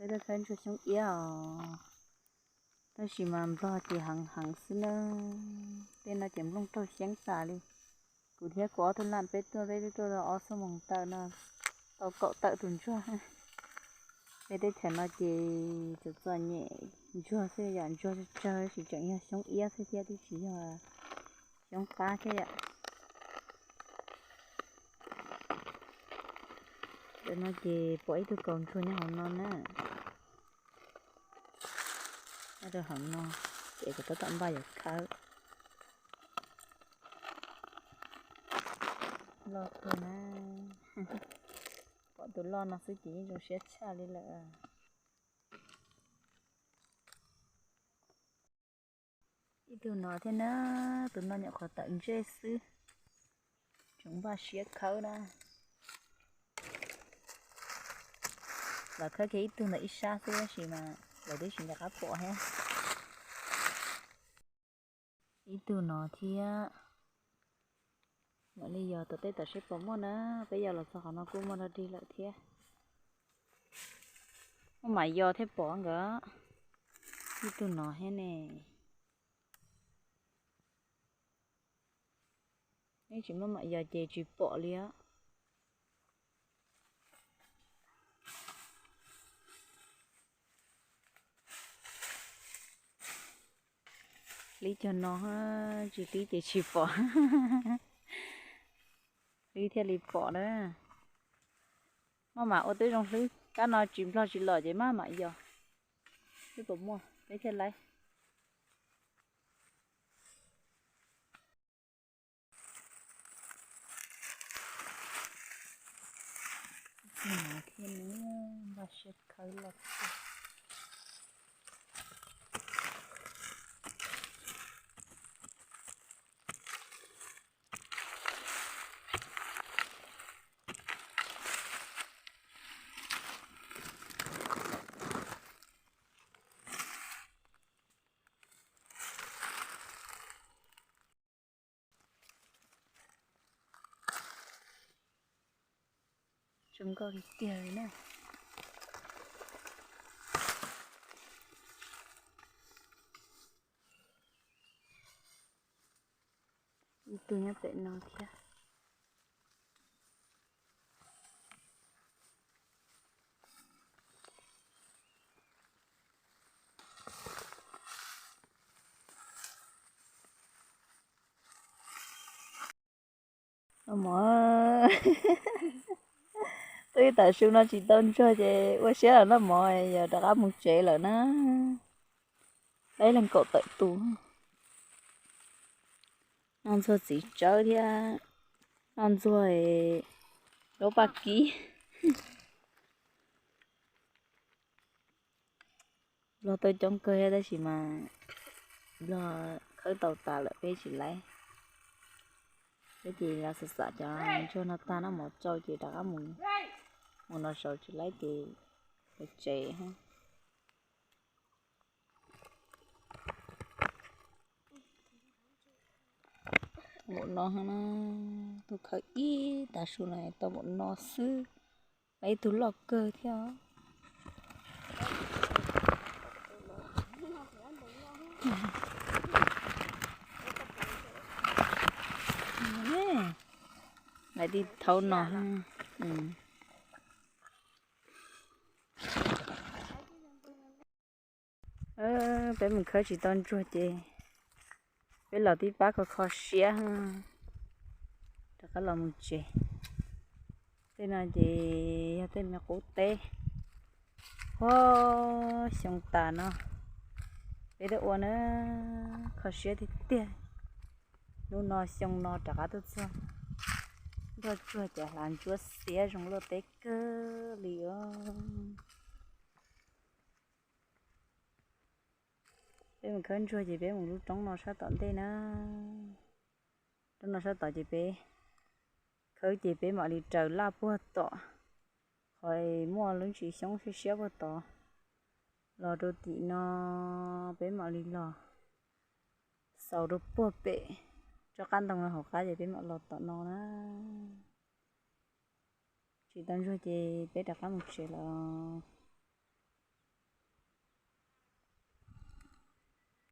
Ntsuag khawb ntsuag xyoob iab os. Tab sis mas nplog ces heev heev xwb na. Tej no ces nplooj raug xyeeb tas li. Kuv thiab kuv ob tug laj peb tuaj, peb twb tuaj tau ob xuab moos tawm no, tau kaum tawm tus ntsuag. Peb teb chaws no ces txom txom nyem ntsuag xwb yom, ntsuag tsawg tsawg, tab sis tseem yog xyoob iab xwb thiab, twb tsis yog xyoob qab thiab yom. Ntawm no ces pom ib tug kaus ntsuag nyob hauv no na. Nyob rau hauv no, ces kuv tab tom npaj yuav khawb. Loj kawg na. Pom tus loj no xwb ces yeej zoo siab tshaj li lawm. Ib tug no thiab na, tus no nyuam qhuav tawm ntsej xwb, tseem npaj siab khawb na. Los khawb kiag ib tug ntawm ib sab xwb tab sis mas lawv twb tsis nco qab pom thiab. Ib tug no thiab. Mam li yos tom tej tom seb puas muaj na, peb yos los txog qhov no kuj muaj dog dig lawm thiab. Muaj mam yos thiaj pom nkawd. Ib tug no thiab ne. Neb tsis muaj mam yos ces tsis pom li os. Hlib cog no, tsis hlib ces tsis pom. Hlib thiaj li pom na. Maj mam ua twb zoo hlwb, kab no tsis nplog tsis lom ces maj mam yos. Twb puas muaj peb thiaj laib. Thiab nws npaj siab khawb los. Zoo nkauj li tiag li na. Ib tug nyob pem no thiab. Noj mov. Twb tam su no tsis tau ntsuag ces ua siab los noj mov, yog rov qab mus tsev lawm na. Laib leej kaum tawm tus. Noj ntxuag txiv tsawb thiab noj ntxuag lub paj kib. Nplog tau coob kawg thiab tab sis mas nplog khawb tau tas lawm peb tsis laib. Peb ces los xam xam cov ntsuag no tag noj mov tsau ces rov qab mus, mus no saud tsis laib ces peb tsev. Npaum no, tus khawb ib tav su no tau npaum no xwb, mas ib tug loj kawg thiab. Lawv tib thaub no. Peb mus khawb tsis tau ntsuag ces peb los tib pab kho kho siab, rov qab los mus tsev. Tej no ces yog tej me qub teb, huab xyoo tas no peb twb ua na, kho siab tiag tiag. Hnub no xyoo no rov qab tuaj txog, nroj tsuag cov hlav ntsuab xiab zoo luaj teb kawg li os. Peb mus khawb ntsuag ces peb mus lub roob no sab tom ntej na. Roob no sab tod ces peb khawb ces peb mam li raws laj puag tom, qhov muaj lub ntsis xyoob siab siab puag tod los rau tim no, peb mam li los xaus rau puag pem tsob qab ntoo no hauv qab ces peb mam los tom no na. Tsis tau ntsuag ces peb rov qab mus tsev lawm.